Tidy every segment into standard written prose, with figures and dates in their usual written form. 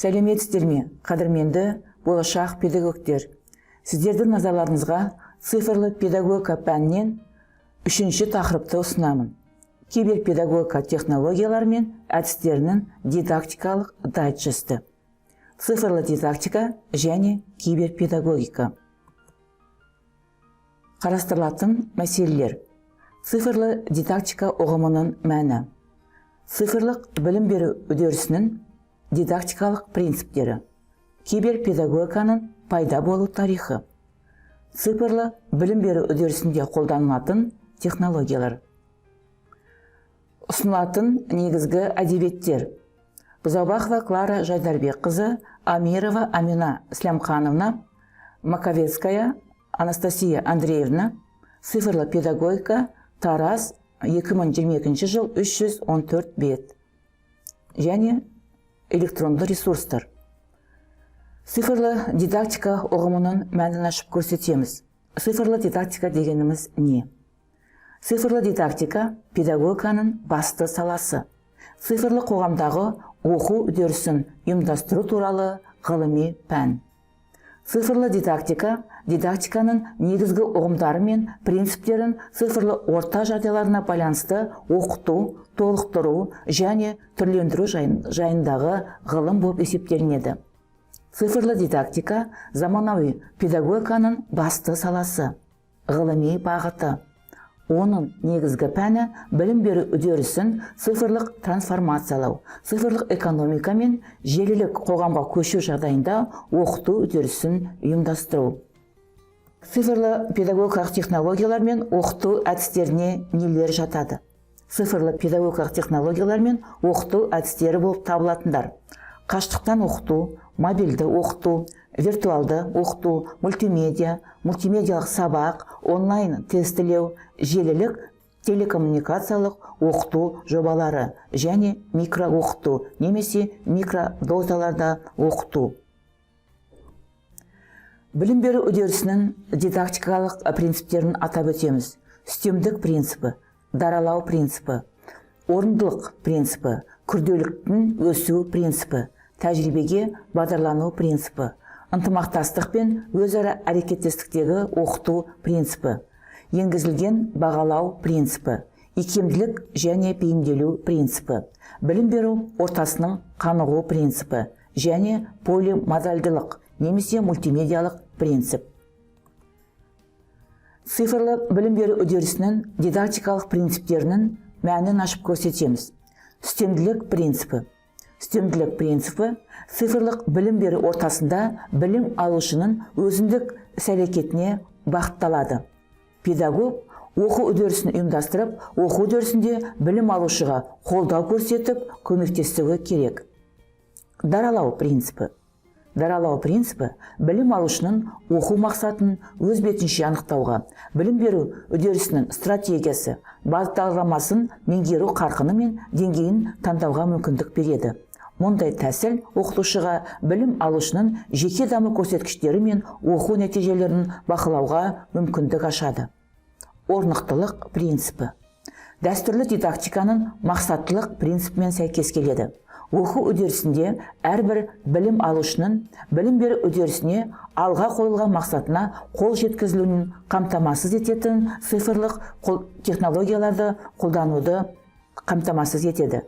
Сәлеметсіздер ме, қадірменді болашақ педагогтер! Сіздердің назарларыңызға цифрлы педагогика пәнінен үшінші тақырыпты ұсынамын: киберпедагогика технологиялары мен әдістерінің дидактикалық дайджесті, цифрлы дидактика және киберпедагогика. Қарастырылатын мәселелер: цифрлы дидактика ұғымының мәні, цифрлық білім беру үдерісінің дидактикалық принциптері, киберпедагогиканың пайда болу тарихы, цифрлы білім беру үдерісінде қолданылатын технологиялар. Ұсынылатын негізгі әдебиеттер: Бұзаубахова Клара Жайдарбекқызы, Амирова Амина Слямхановна, Маковецкая Анастасия Андреевна, «Цифрлы педагогика», Тараз, 2022 жыл, 314 бет, және электронды ресурстар. Цифрлы дидактика ұғымының мәнін ашып көрсетеміз. Цифрлы дидактика дегеніміз не? Цифрлы дидактика – педагогиканың басты саласы, цифрлы қоғамдағы оқу үдерісін ұйымдастыру туралы ғылыми пән. Цифрлы дидактика дидактиканың негізгі ұғымдары мен принциптерін цифрлы орта жағдайларына байланысты оқыту, толықтыру және түрлендіру жайындағы ғылым болып есептелінеді. Цифрлы дидактика – заманауи педагогиканың басты саласы, ғылыми бағыты. Оның негізгі пәні – білім беру үдерісін цифрлық трансформациялау, цифрлық экономика мен желілік қоғамға көшу жағдайында оқыту үдерісін ұйымдастыру. Цифрлы педагогикалық технологиялар мен оқыту әдістеріне нелер жатады? Цифрлы педагогикалық технологиялар мен оқыту әдістері болып табылатындар: қашықтықтан оқыту, мобильді оқыту, виртуалды оқыту, мультимедиа, мультимедиялық сабақ, онлайн тестілеу, желілік телекоммуникациялық оқыту жобалары және микрооқыту немесе микродозаларда оқыту. Білім беру үдерісінің дидактикалық принциптерін атап өтеміз: үстемдік принципі, даралау принципі, орындылық принципі, күрделіліктің өсу принципі, тәжірибеге бағдарлану принципі, ынтымақтастық пен өзара әрекеттестіктегі оқыту принципі, енгізілген бағалау принципі, икемділік және бейімделу принципі, білім беру ортасының қанығу принципі және полимодальдылық немесе мультимедиялық принцип. Цифрлы білім беру үдерісінің дидактикалық принциптерінің мәнін ашып көрсетеміз. Үстемділік принципі. Үстемділік принципі цифрлық білім беру ортасында білім алушының өзіндік іс-әрекетіне бағытталады. Педагог оқу үдерісін ұйымдастырып, оқу үдерісінде білім алушыға қолдау көрсетіп, көмектесуі керек. Даралау принципі. Даралау принципі білім алушының оқу мақсатын өз бетінше анықтауға, білім беру үдерісінің стратегиясы, бағдарламасын меңгеру қарқыны мен деңгейін таңдауға мүмкіндік береді. Мұндай тәсіл оқытушыға білім алушының жеке даму көрсеткіштері мен оқу нәтижелерін бақылауға мүмкіндік ашады. Орнықтылық принципі дәстүрлі дидактиканың мақсаттылық принципімен сәйкес келеді. Оқу үдерісінде әрбір білім алушының білім беру үдерісіне алға қойылған мақсатына қол жеткізілуін қамтамасыз ететін цифрлық технологияларды қолдануды қамтамасыз етеді.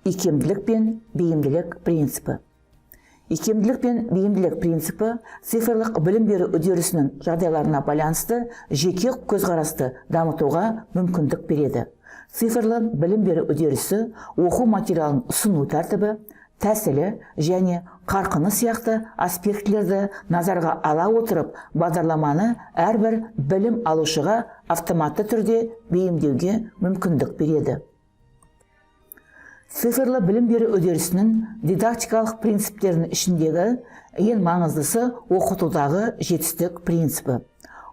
Икемділік пен бейімділік принципі. Икемділік пен бейімділік принципі цифрлық білім беру үдерісінің жағдайларына байланысты жеке көзқарасты дамытуға мүмкіндік береді. Цифрлы білім беру үдерісі оқу материалын ұсыну тәртібі, тәсілі және қарқыны сияқты аспектілерді назарға ала отырып, бағдарламаны әрбір білім алушыға автоматты түрде бейімдеуге мүмкіндік береді. Цифрлы білім беру үдерісінің дидактикалық принциптерінің ішіндегі ең маңыздысы – оқытудағы жетістік принципі.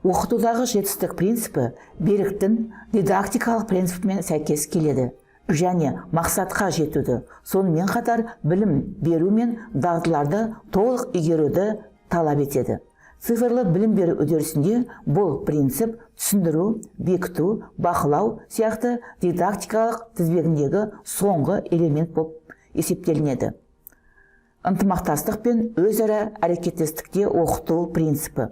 Оқытудағы жетістік принципі Беріктің дидактикалық принципімен сәйкес келеді және мақсатқа жетуді, сонымен қатар білім беру мен дағдыларды толық игеруді талап етеді. Цифрлы білім беру үдерісінде бұл принцип түсіндіру, бекіту, бақылау сияқты дидактикалық тізбегіндегі соңғы элемент болып есептелінеді. Ынтымақтастық пен өзара әрекеттестікте оқыту принципі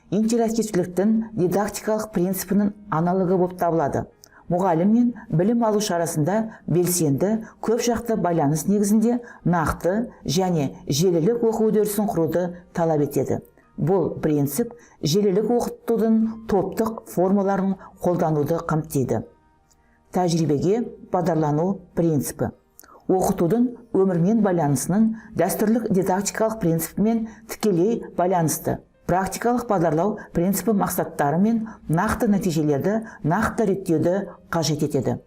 интерактивтіліктің дидактикалық принципінің аналогы болып табылады. Мұғалім мен білім алушы арасында белсенді, көпжақты байланыс негізінде нақты және желілік оқу үдерісін құруды талап етеді. Бұл принцип желілік оқытудың топтық формаларын қолдануды қамтиды. Тәжірибеге бағдарлану принципі оқытудың өмірмен байланысының дәстүрлік дидактикалық принципімен тікелей байланысты. Практикалық бағдарлау принципі мақсаттары мен нақты нәтижелерді нақты реттеуді қажет етеді.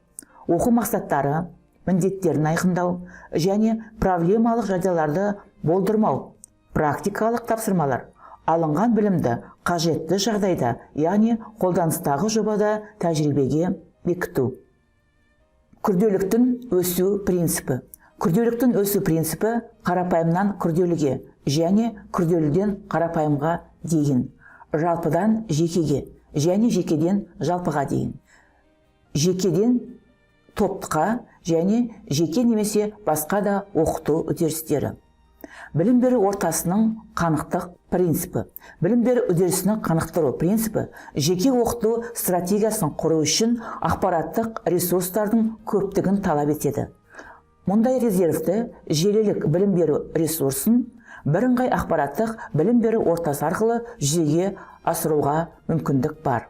Оқу мақсаттары, міндеттерін айқындау және проблемалық жағдайларды болдырмау, практикалық тапсырмалар, алынған білімді қажетті жағдайда, яғни қолданыстағы жобада тәжірибеге бекіту. Күрделіліктің өсу принципі. Күрделіліктің өсу принципі қарапайымнан күрделіге және күрделіден қарапайымға дейін, жалпыдан жекеге және жекеден жалпыға дейін, жекеден топқа және жеке немесе басқа да оқыту үдерістері. Білім беру ортасының қанықтық принципі. Білім беру үдерісінің қанықтыру принципі жеке оқыту стратегиясын құру үшін ақпараттық ресурстардың көптігін талап етеді. Мұндай резервті желілік білім беру ресурсын бірыңғай ақпараттық білім беру ортасы арқылы жүзеге асыруға мүмкіндік бар.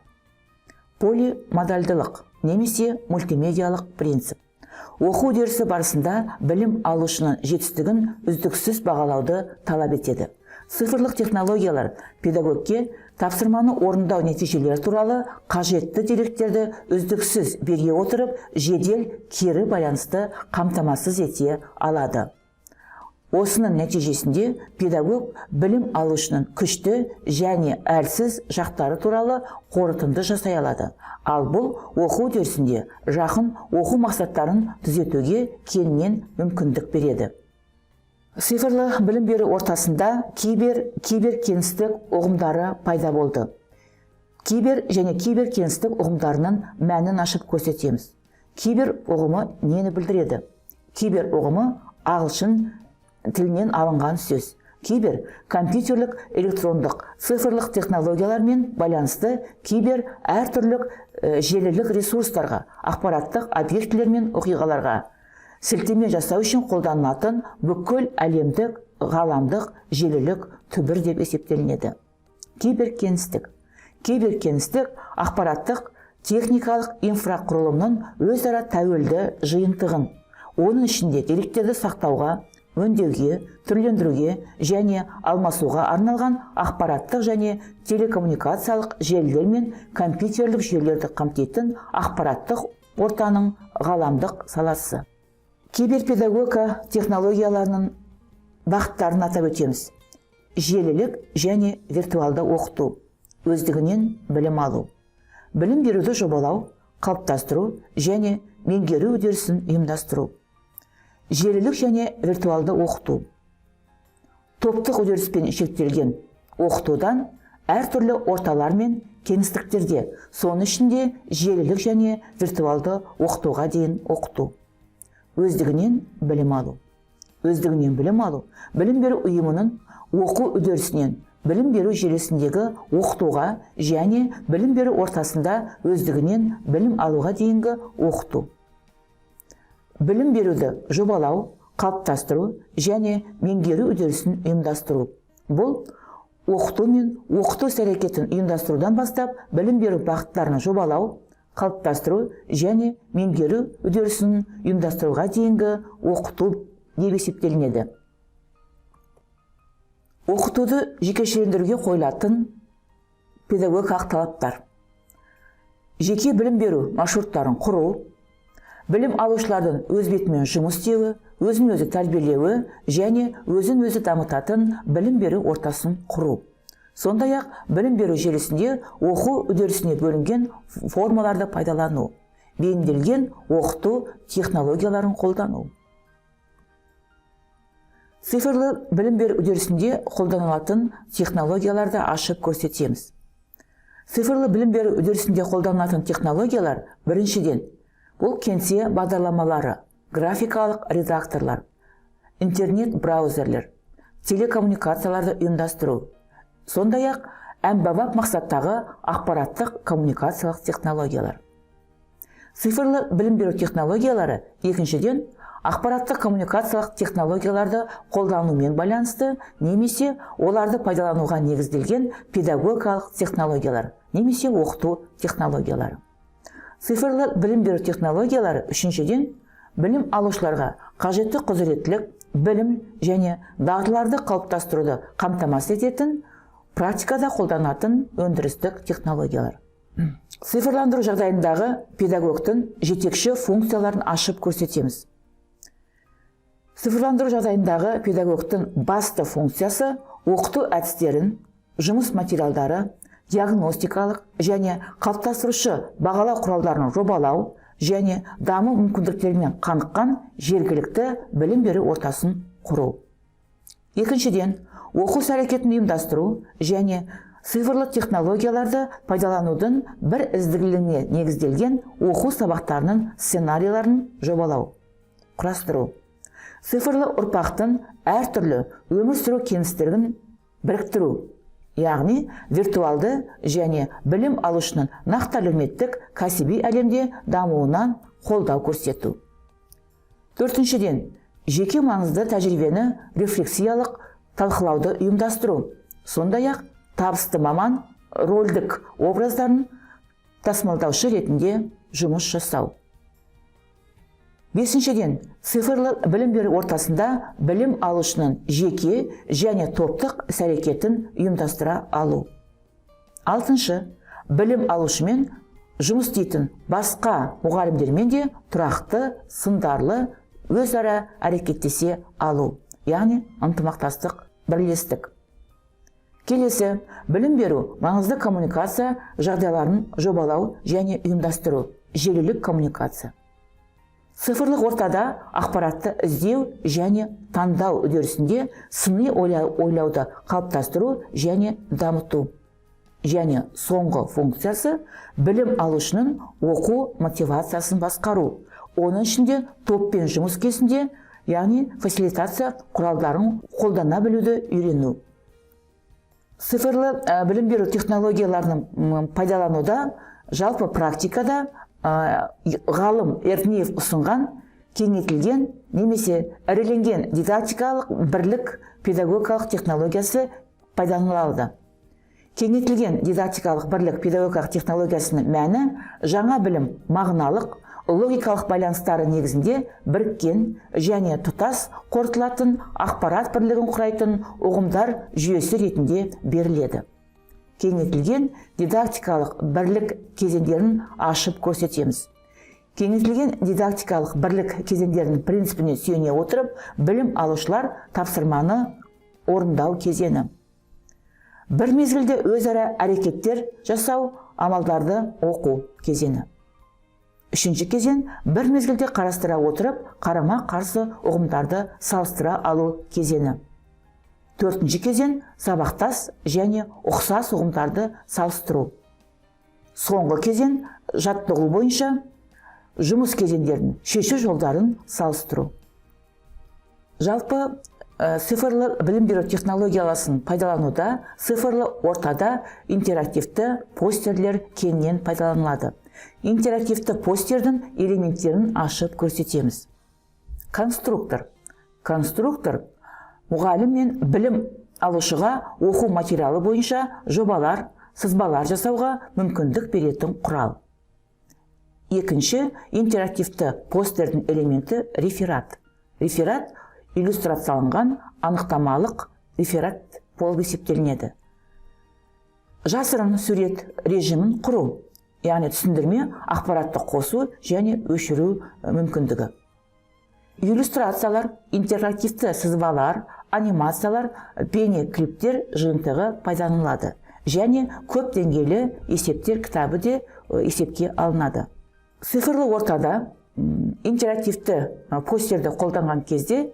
Полимодальдылық немесе мультимедиялық принцип. Оқу үдерісі барысында білім алушының жетістігін үздіксіз бағалауды талап етеді. Цифрлық технологиялар педагогке тапсырманы орындау нәтижелері туралы қажетті деректерді үздіксіз бере отырып, жедел кері байланысты қамтамасыз ете алады. Осының нәтижесінде педагог білім алушының күшті және әлсіз жақтары туралы қорытынды жасай алады. Ал бұл оқу үдерісінде жақын оқу мақсаттарын түзетуге кеңінен мүмкіндік береді. Цифрлы білім беру ортасында кибер кеңістік ұғымдары пайда болды. Кибер және кибер кеңістік ұғымдарының мәнін ашып көрсетеміз. Кибер ұғымы нені білдіреді? Кибер ұғымы ағылшын тілінен алынған сөз. Кибер компьютерлік, электрондық, цифрлық технологиялармен байланысты. Кибер әртүрлі желілік ресурстарға, ақпараттық объектілер мен оқиғаларға сілтеме жасау үшін қолданылатын бүкіл әлемдік, ғаламдық, желілік түбір деп есептелінеді. Киберкеңістік. Киберкеңістік ақпараттық техникалық инфрақұрылымның өзара тәуелді жиынтығын, оның ішінде деректерді сақтауға, өңдеуге, түрлендіруге және алмасуға арналған ақпараттық және телекоммуникациялық желілер мен компьютерлік жүйелерді қамтитын ақпараттық ортаның ғаламдық саласы. Киберпедагогика технологияларының бағыттарын атап өтеміз. Желілік және виртуалды оқыту, өздігінен білім алу, білім беруді жобалау, қалыптастыру және меңгеру үдерісін ұйымдастыру, желілік және виртуалды оқыту, топтық үдеріспен шектелген оқытудан әртүрлі орталар мен кеңістіктерде, соның ішінде желілік және виртуалды оқытуға дейін оқыту, өздігінен білім алу. Өздігінен білім алу білім беру ұйымының оқу үдерісінен білім беру желісіндегі оқытуға және білім беру ортасында өздігінен білім алуға дейінгі оқыту. Білім беруді жобалау, қалыптастыру және меңгеру үдерісін ұйымдастыру. Бұл оқыту мен оқыту іс-әрекетін ұйымдастырудан бастап білім беру бағыттарын жобалау, қалыптастыру және меңгеру үдерісін ұйымдастыруға дейінгі оқыту деп есептелінеді. Оқытуды жекешелендіруге қойылатын педагогикалық талаптар: жеке білім беру маршруттарын құру, білім алушылардың өз бетімен жұмыс істеуі, өзін өзі тәрбиелеуі және өзін өзі дамытатын білім беру ортасын құру, сондай ақ білім беру желісінде оқу үдерісіне бөлінген формаларды пайдалану, бейімделген оқыту технологияларын қолдану. Цифрлы білім беру үдерісінде қолданылатын технологияларды ашып көрсетеміз. Цифрлы білім беру үдерісінде қолданылатын технологиялар: біріншіден, бұл кеңсе бағдарламалары, графикалық редакторлар, интернет браузерлер. телекоммуникацияларды ұйымдастыру, сондай-ақ әмбебап мақсаттағы ақпараттық коммуникациялық технологиялар. Цифрлы білім беру технологиялары екіншіден, ақпараттық коммуникациялық технологияларды қолданумен байланысты немесе оларды пайдалануға негізделген педагогикалық технологиялар немесе оқыту технологиялары. Цифрлы білім беру технологиялары үшіншіден, білім алушыларға қажетті құзыреттілік, білім және дағдыларды қалыптастыруды қамтамасыз ететін практикада қолданатын өндірістік технологиялар. Цифрландыру жағдайындағы педагогтың жетекші функцияларын ашып көрсетеміз. Цифрландыру жағдайындағы педагогтың басты функциясы оқыту әдістерін, жұмыс материалдары, диагностикалық және қалыптастырушы бағалау құралдарын жобалау және даму мүмкіндіктерімен қаныққан жергілікті білім беру ортасын құру. Екіншіден, оқу іс-әрекетін ұйымдастыру және цифрлы технологияларды пайдаланудың бір ізділігіне негізделген оқу сабақтарының сценарийлерін жобалау, құрастыру. Цифрлы ұрпақтың әртүрлі өмір сүру кеңістігін біріктіру, яғни виртуалды және білім алушының нақты әлеуметтік кәсіби әлемде дамуынан қолдау көрсету. Төртіншіден, жеке маңызды тәжірибені рефлексиялық талқылауды ұйымдастыру, сондай-ақ табысты маман рөлдік образдарын тасымалдаушы ретінде жұмыс жасау. Бесіншіден, цифрлы білім беру ортасында білім алушының жеке және топтық іс-әрекетін ұйымдастыра алу. Алтыншы, білім алушымен жұмыс істейтін басқа мұғалімдермен де тұрақты, сындарлы өзара әрекеттесе алу, яғни ынтымақтастық, бірлестік. Келесі, білім беру маңызды коммуникация жағдайларын жобалау және ұйымдастыру, желілік коммуникация. Цифрлық ортада ақпаратты іздеу және таңдау үдерісінде сыни ойлауды қалыптастыру және дамыту. Және соңғы функциясы білім алушының оқу мотивациясын басқару. Оның ішінде топпен жұмыс кезінде, яғни фасилитация құралдарын қолдана білуді үйрену. Цифрлы білім беру технологияларын пайдалануда жалпы практикада ғалым Эрдниев ұсынған кеңейтілген немесе іріленген дидактикалық бірлік педагогикалық технологиясы пайдаланылады. Кеңейтілген дидактикалық бірлік педагогикалық технологиясының мәні жаңа білім мағыналық, логикалық байланыстары негізінде біріккен және тұтас қорытылатын ақпарат бірлігін құрайтын ұғымдар жүйесі ретінде беріледі. Кеңейтілген дидактикалық бірлік кезеңдерін ашып көрсетеміз. Кеңейтілген дидактикалық бірлік кезеңдерінің принципіне сүйене отырып, білім алушылар тапсырманы орындау кезеңі. Бір мезгілде өзара әрекеттер жасау, амалдарды оқу кезеңі. Үшінші кезең бір мезгілде қарастыра отырып, қарама-қарсы ұғымдарды салыстыра алу кезеңі. Төртінші кезең сабақтас және ұқсас ұғымдарды салыстыру. Соңғы кезең жаттығу бойынша жұмыс кезеңдерін шешу жолдарын салыстыру. Жалпы цифрлы білім беру технологияларын пайдалануда цифрлы ортада интерактивті постерлер кеңінен пайдаланылады. Интерактивті постердің элементтерін ашып көрсетеміз. Конструктор. Конструктор мұғалім мен білім алушыға оқу материалы бойынша жобалар, сызбалар жасауға мүмкіндік беретін құрал. Екінші интерактивті постердің элементі реферат. Реферат иллюстрацияланған анықтамалық реферат болып есептелінеді. Жасырын сурет режимін құру, яғни түсіндірме ақпаратты қосу және өшіру мүмкіндігі. Иллюстрациялар, интерактивті сызбалар, анимациялар, бейне клиптер жиынтығы пайдаланылады және көп деңгейлі есептер кітабы де есепке алынады. Цифрлы ортада интерактивті постерді қолданған кезде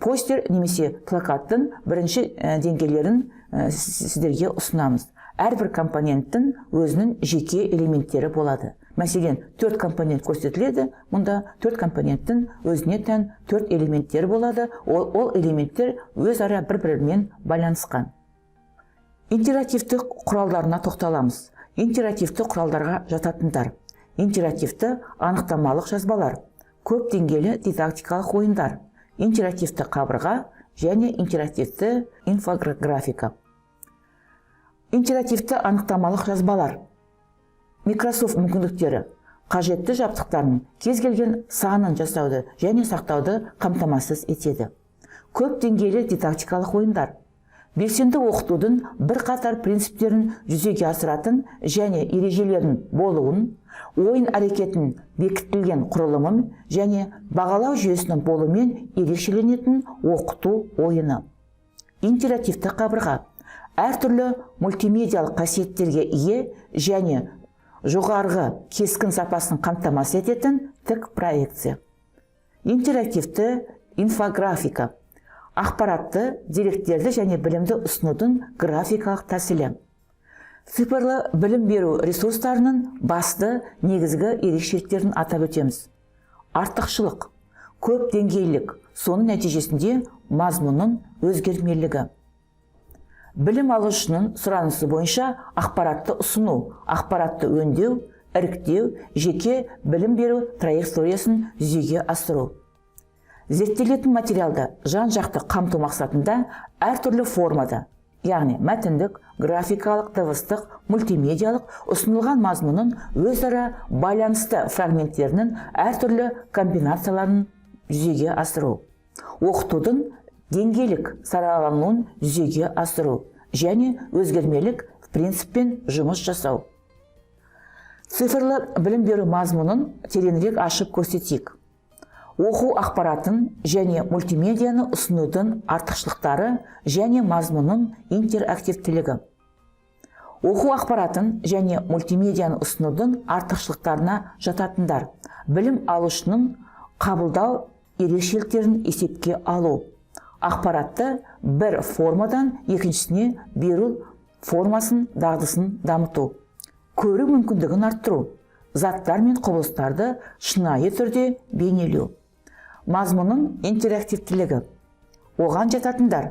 постер немесе плакаттың бірінші деңгейлерін сіздерге ұсынамыз. Әрбір компоненттің өзінің жеке элементтері болады. Мәселен, төрт компонент көрсетіледі. Мұнда төрт компоненттің өзіне тән төрт элементтері болады. Ол элементтер өзара бір-бірімен байланысқан. Интерактивті құралдарына тоқталамыз. Интерактивті құралдарға жататындар: интерактивті анықтамалық жазбалар, көп деңгейлі дидактикалық ойындар, интерактивті қабырға және интерактивті инфографика. Интерактивті анықтамалық жазбалар. Microsoft мүмкіндіктері қажетті жабдықтардың кез келген санын жасауды және сақтауды қамтамасыз етеді. Көп деңгейлі дидактикалық ойындар белсенді оқытудың бірқатар принциптерін жүзеге асыратын және ережелерінің болуын, ойын әрекетін бекітілген құрылымын және бағалау жүйесінің болуымен ерекшеленетін оқыту ойыны. Интерактивті қабырға әртүрлі мультимедиялық қасиеттерге ие және жоғарғы кескін сапасын қамтамасыз ететін тік проекция. Интерактивті инфографика ақпаратты, деректерді және білімді ұсынудың графикалық тәсілі. Цифрлы білім беру ресурстарының басты негізгі ерекшеліктерін атап өтеміз. Артықшылық: көп деңгейлік, соның нәтижесінде мазмұнның өзгермелілігі. Білім алушының сұранысы бойынша ақпаратты ұсыну, ақпаратты өңдеу, іріктеу, жеке білім беру траекториясын жүзеге асыру. Зерттелетін материалды жан-жақты қамту мақсатында әртүрлі формада, яғни мәтіндік, графикалық, дыбыстық, мультимедиялық ұсынылған мазмұнның өзара байланысты фрагменттерінің әртүрлі комбинацияларын жүзеге асыру. Оқытудың деңгейлік саралануын жүзеге асыру және өзгермелік принциппен жұмыс жасау. Цифрлы білім беру мазмұнын тереңірек ашып көрсетейік. Оқу ақпаратын және мультимедианы ұсынудың артықшылықтары және мазмұнның интерактивтілігі. Оқу ақпаратын және мультимедианы ұсынудың артықшылықтарына жататындар: білім алушының қабылдау ерекшеліктерін есепке алу, ақпаратты бір формадан екіншісіне беру формасын, дағдысын дамыту, көру мүмкіндігін арттыру, заттар мен құбылыстарды шынайы түрде бейнелеу. Мазмұнның интерактивтілігі. Оған жататындар: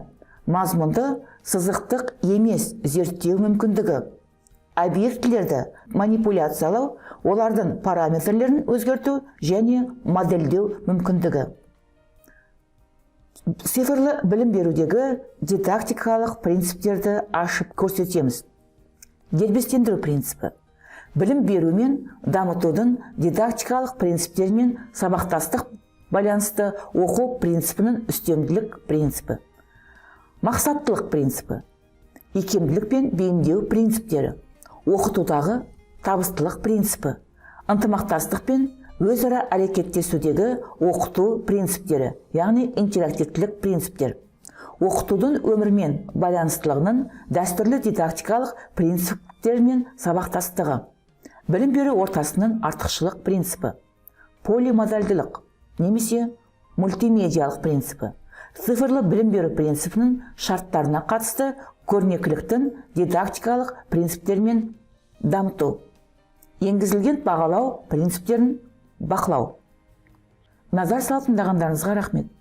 мазмұнды сызықтық емес зерттеу мүмкіндігі, объектілерді манипуляциялау, олардың параметрлерін өзгерту және модельдеу мүмкіндігі. Цифрлы білім берудегі дидактикалық принциптерді ашып көрсетеміз. Дербестендіру принципі. Білім беру мен дамытудың дидактикалық принциптерімен сабақтастық байланысты оқу принципінің үстемділік принципі. Мақсаттылық принципі. Икемділік пен бейімдеу принциптері. Оқытудағы табыстылық принципі. Ынтымақтастық пен өзара әрекеттесудегі оқыту принциптері, яғни интерактивтілік принциптер. Оқытудың өмірмен байланыстылығының дәстүрлі дидактикалық принциптермен сабақтастығы. Білім беру ортасының артықшылық принципі. Полимодальдылық немесе мультимедиялық принципі. Цифрлы білім беру принципінің шарттарына қатысты көрнекіліктің дидактикалық принциптермен дамыту. Енгізілген бағалау принциптерін бақылау. Назар салып тыңдағандарыңызға рахмет.